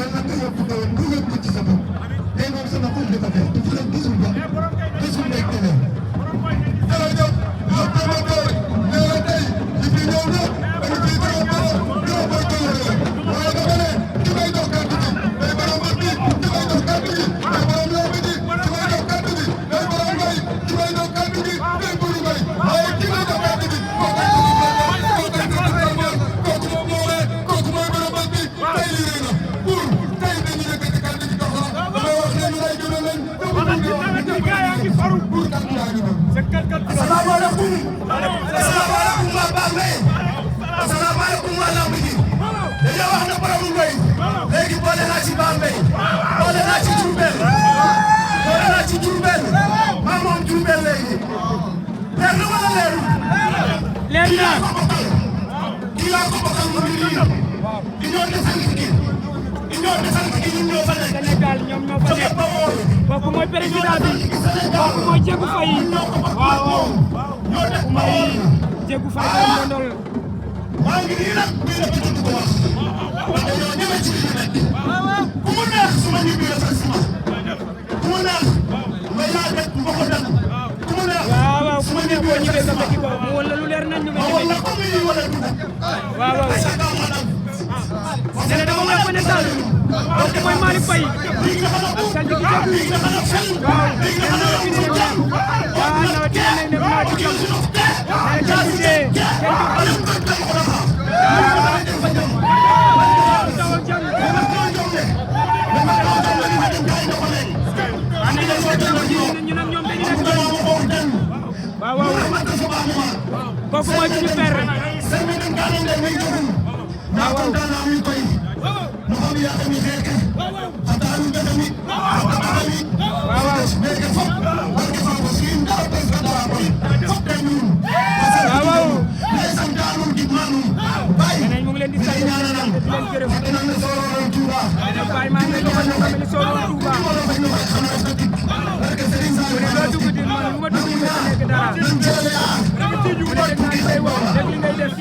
yàlla nga yóbbu ko woon nga yóbbu ci sa bopp tey moom sama xol dafa fees dafa leen gisul ba gisul mbégte la. jërëjëf yow promoteur nee na tey li fi ñëw na dañu fi gërëm mooy kóllëre waaye dafa ne ki may jox kàddu gi day borom bët bi ki may jox kàddu gi day borom làmb ji ki may jox kàddu gi day borom mbay ki may jox kàddu gi day buru mbay waaye ki may jox kàddu gi kooku moom moo ne kooku mooy borom bët bi tey lii na pour tey dañu yëkkati kàddu gi jox la dama wax ne ñu lay gënal lañ pour kàddu yaa ngi doon. asalaamaaleykum asalaamaaleykum waa Bambey asalaamaaleykum waa lamb ji dañoo wax ne borom ngoy léegi boole naa ci Bambey boole naa ci Diourbel boole naa ci Diourbel maa moom Diourbel léegi leer na wala leer leer na kii laa ko bokkal mu ngi nii di ñoo desal gi di ñoo desal gi ñun ñoo fa nekk Sénégal ñoom ñoo fa nekk kooku mooy président bi kooku mooy Diégu Faye waaw waaw kooku mooy Diégu Faye ak Ndondol maa ngi nii nag bii la bëgg ko wax dañoo ñeme ci li ñu nekk ku mu neex suma ñibbi la sax suma ku mu neex ma yaa def ma ko def ku mu neex waaw waaw ku mu neex boo ñibbee nga fekki ko mu wala lu leer nañ ñu nga ñibbi waaw waaw dene dama nga ko ne dal kooku mooy Malick Faye ak sant gi jëg waaw waaw nawet dina ne ne maa ci jëm ay jëndee waaw waaw kooku mooy suñu père waaw waaw mu ngi leen di sant di leen gërëm Baye maa ngi leen di wax ne famille Soro Touba mu ne loo dugg di man lu ma dugg di nekk dara mu ne dégg naa li ngay wax dégg li ngay def